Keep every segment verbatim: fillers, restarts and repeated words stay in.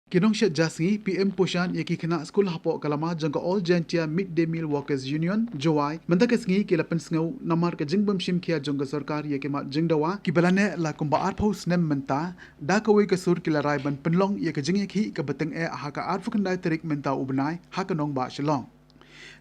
Ki nongshet ja sngi P M Poshan ïa ki khynnah skul hapoh ka lama jong ka All Jaintia Mid Day Meal Workers Union, Jowai, mynta ka sngi ki la pynsngew namar ka jingbym shim khia jong ka sorkar ïa ki mat jingdawa kiba la neh la kumba arphew snem mynta, da kawei ka sur ki la rai ban pynlong ïa ka jingïakhih kaba tyngeh ha ka arphew khyndai tarik mynta u bnai ha ka nongbah Shillong.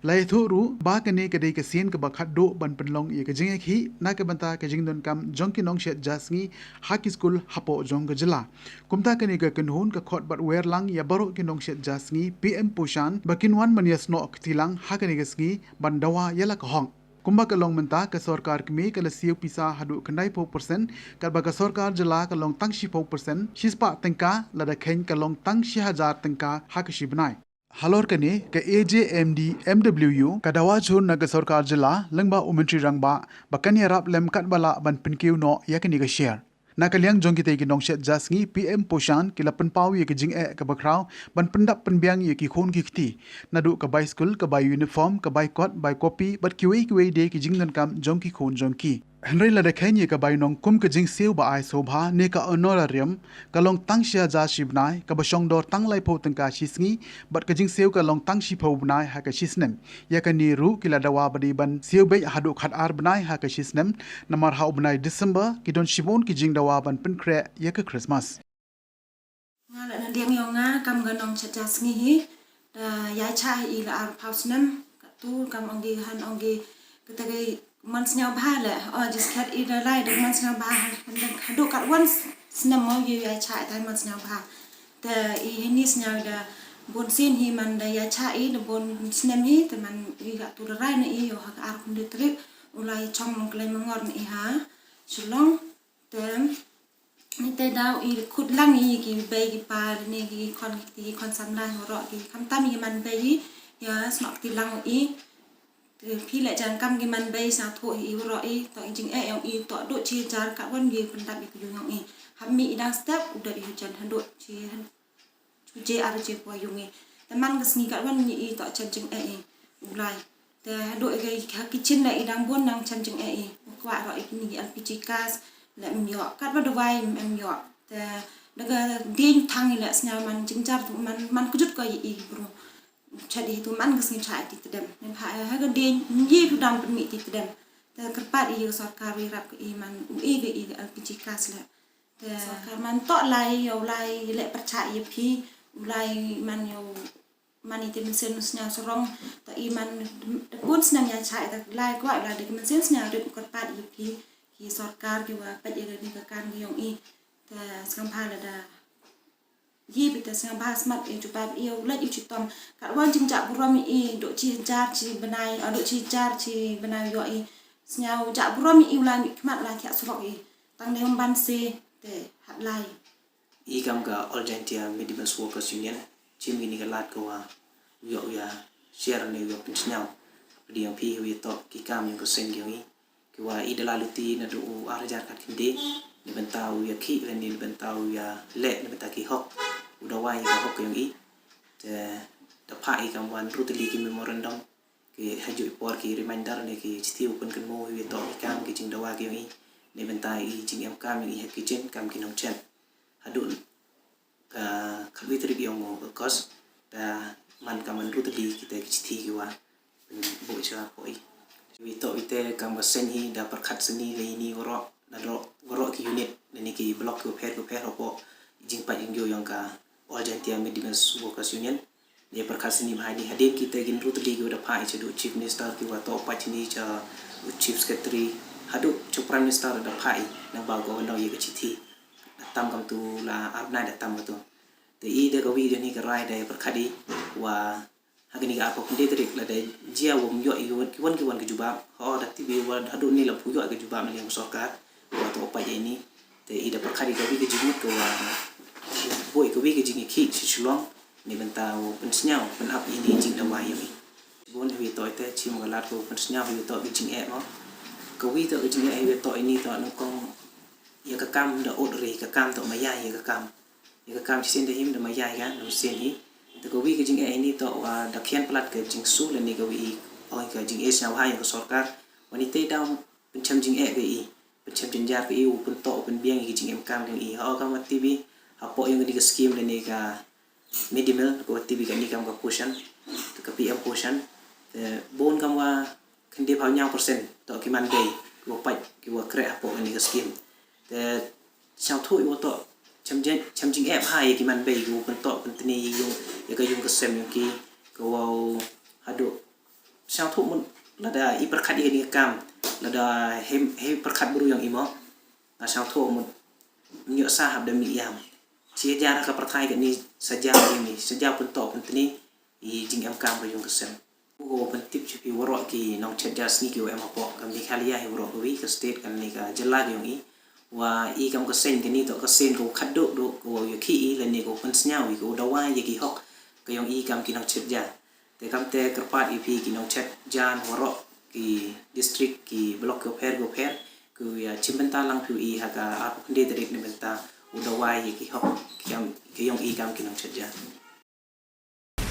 La ïathuh ruh ba kane ka dei ka sien kaba khatduh ban pynlong ïa ka jingïakhih na ka bynta ka jingdonkam jong ki nongshet ja sngi ha ki skul hapoh jong ka jylla. Kumta kane ka kynhun ka khot bad wer lang ïa baroh ki nongshet ja sngi P M Poshan ba kin wan ban ïasnoh kti lang ha kane ka sngi ban dawa ïa la ka hok. Kumba ka long mynta, ka sorkar kmie ka la siew pisa haduh khyndai phew percent, katba ka sorkar jylla ka long tang shiphew percent, shispah tyngka, lada kheiñ ka long tang shi hajar tyngka ha ka shi bnai. Halor kane, ka A J M D M W U ka dawa jhur na ka sorkar jylla lyngba u Myntri Rangbah ba kan ïarap lem katba lah ban pynkiew noh ïa kane ka share. Na ka liang jong kitei ki nongshet ja sngi P M Poshan ki la pynpaw ïa ka jingeh kaba khraw ban pyndap pynbiang ïa ki khun ki kti, naduh ka bai skul, ka bai uniform, ka bai kot, bai kopi bad kiwei kiwei de ki jingdonkam jong ki khun jong ki. Hynrei lada kheiñ ïa ka bainong kum ka jingsiew ba ai sngewbha ne ka honorarium, ka long tang shi hajar shi bnai, kaba shong dor tang laiphew tyngka shi sngi, bad ka jingsiew ka long tang shiphew bnai ha ka shi snem. Ïa kane ruh ki la dawa ba dei ban siew beit haduh khatar bnai ha ka shi snem, namar ha u bnai December ki don shibun ki jingdawa ban pynkhreh ïa ka Christmas. Nga la na diang yong nga kam ka nongshet ja sngi hi. Da ïa cha i la arphew snem. Katu kam ong ki han ong ki kata ka mon sngewbha le. O jis khat i da lai da mon sngewbha. Haduh kat wan snem mo ïa cha i tai mon sngewbha. Te i hini sngew da bun sien hi man da ïa cha i da bun snem hi te man i katu da rai na i ïoh ha ka arphew tarik u lai chong mong klei mangor na i ha Shillong. Te ni te daw i khut lang i ki bei ki pa ne ki khon ki khon samla waroh ki khamtam i man bei i ïa snoh kti lang i. Te phi leh jang kam ki man bei sa thoh i waroh i to i jingeh yong i to duh chi jar ka wan ki pyndap i ka yung yong i. Hap mi i dang step u dep i jan haduh chi han chu je ar je poi yung i. Te man ka sngi kat wan ni i to chen jingeh i u lai. Te haduh i ka ha kitchen le i dang bun nang chen jingeh i. U kwah roh i kini ki L P G gas le em ïoh. Kat ba dawai em ïoh. Te da ka ding thang i le sñiaw man jingjar tu man man kjut ko i i bru. Chat i tu man ka sngi cha i ti tedem. Ne pha ha ka ding ngi tu dam pynmih ti tedem. Te kyrpad i ka sorkar wi rap ka i man u i ka i ka L P G gas le. Te sorkar man toh lai ïa u lai leh pyrchah ïa phi u lai man ïa u man i te mynsiem sñiaw sarong toh i man da bun snem ïa cha i ta lai kwah u lai da ki mynsiem sñiaw rit u kyrpad ïa phi ki sorkar ki wa peit ïa ka ni ka kam ki yong i te sngewbha lada ïa phi te sngewbha smat ïa jubab ïa u leit ïa u chitom kat wan jingjah burom ïa i doh chi jar chi bnai doh chi jar chi bnai ïoh i sñiaw jah burom ïa i u lai mih khmat lai thiah surok i tang dei ban se te hat lai. I kam ka All Jaintia Middle Workers Union chim kini ka lad ka wa u ïoh u ïa share ne u ïoh pynsñiaw. Pdiang phi u ïa toh ki kam yong ka seng yong i ki wa i da la luti naduh u ar hajar khat khyndai ne bynta u ïa khih ne bynta u ïa leh ne bynta ki hok u da wai ïa ka hok yong i. Te da phah i kam wan rutli ki memorandum ki ha ju i por ki reminder ne ki chithi u pynkynmaw u ïa toh ki kam ki jingdawa ki yong i ne bynta i jingem kam yong i ha ki jin kam ki nongchen. Haduh ka khatwi tarik yong u August da man ka man rutli kita ki chithi ki wa pynbuk cha poi. Wi to wi te kam ka seng hi da pyrkhat seni le ini waroh da waroh ki unit da ni ki block ki pher ki pher hapoh jingpait jingjo yong ka All Jaintia Middle Workers Union. Ïa pyrkhat sini bha ni hadien kita kin rutli ki da phah i cha du Chief Minister ki wa toh pait ni cha u Chief Secretary haduh cha Prime Minister da phah i nang ba ko nang ïa ka chithi. Da tam kam tu la ar bnai da tam ka tu. Te i da ka wi da ni ka rai da ïa pyrkhat i wa ha kani ka arphew khyndai tarik lada jia wa ym ïoh i ki wan ki wan ki jubab ha da T V wa haduh ni la phu ïoh ka jubab na liang sorkar wa to pait ïa ini. Te i da pyrkhat i ka wi ka jingmut ka wa boi ka wi ka jingïakhih shi Shillong ne bynta u pynsñiaw pynap ini jingdawa ïa i. Bun wi to ite chim ka lad ka u pynsñiaw wi to ka jingeh mo. Ka wi to ka jingeh wi to ini to nyngkong ïa ka kam da ut ri ka kam to maya ïa ka kam. Ïa ka kam shisien da him da maya ïa ka sien hi. Te ka wi ka jingeh ini to wa da khian palat ka jingsu lane ka wi ong ka jingeh sñiaw ha ïa ka sorkar. Wa ni te da pynchem jingeh ka i pynchem jingjar ka i u pyntoh u pynbiang ïa ka jingem kam ka i ha ka ma T V hapoh ïa ka ni ka skim lane ka mid day meal, ka wa tip hi kane kam ka Poshan, ka P M Poshan. Te bun kam wa khyndai phew hynñiew percent toh ki man bei ki wa pait, ki wa khreh hapoh kane ka skim. Te sngewthuh i wa toh cham jing, cham jingeh bha ïa ki man bei ki wa pyntoh pyntni ïa yung, ïa ka yung ka sem yong ki, ka wa haduh sngewthuh mut lada i pyrkhat ïa kane ka kam, lada hei, hei pyrkhat bru yong i mo, nga sngewthuh mut ym ïoh sah hap da mih ïam. Shi hajar ha ka pyrthai kane sa jaw ïa i, sa jaw pyntoh pyntni i jingemkam ka yung ka sem. Ko pyntip sha phi waroh ki nongchet ja sngi ki wa em hapoh ka Meghalaya hi waroh kawi ka state kane ka jylla ka yong i, wa i kam ka seng kane toh ka seng ka wa khatduh duh ka wa ïakhih i lane ka wa pynsngew i, ka wa dawai ïa ki hok ka yong i kam ki nongchet ja. Te kam te kyrpad ïa phi ki nongchet ja waroh ki district, ki block ki wa pher ki wa pher, ki wa ïa chimbynta lang phi i ha ka arphew khyndai tarik ne bynta u dawai ïa ki hok ki kam, ki yong i kam ki nongchet ja.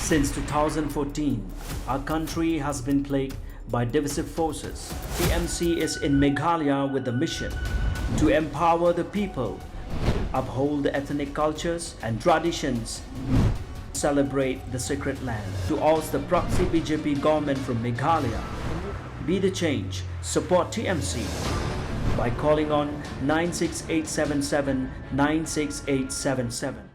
Since two thousand fourteen, our country has been plagued by divisive forces. T M C is in Meghalaya with the mission to empower the people, uphold the ethnic cultures and traditions, celebrate the sacred land. To oust the proxy B J P government from Meghalaya, be the change, support T M C by calling on nine six eight seven seven nine six eight seven seven.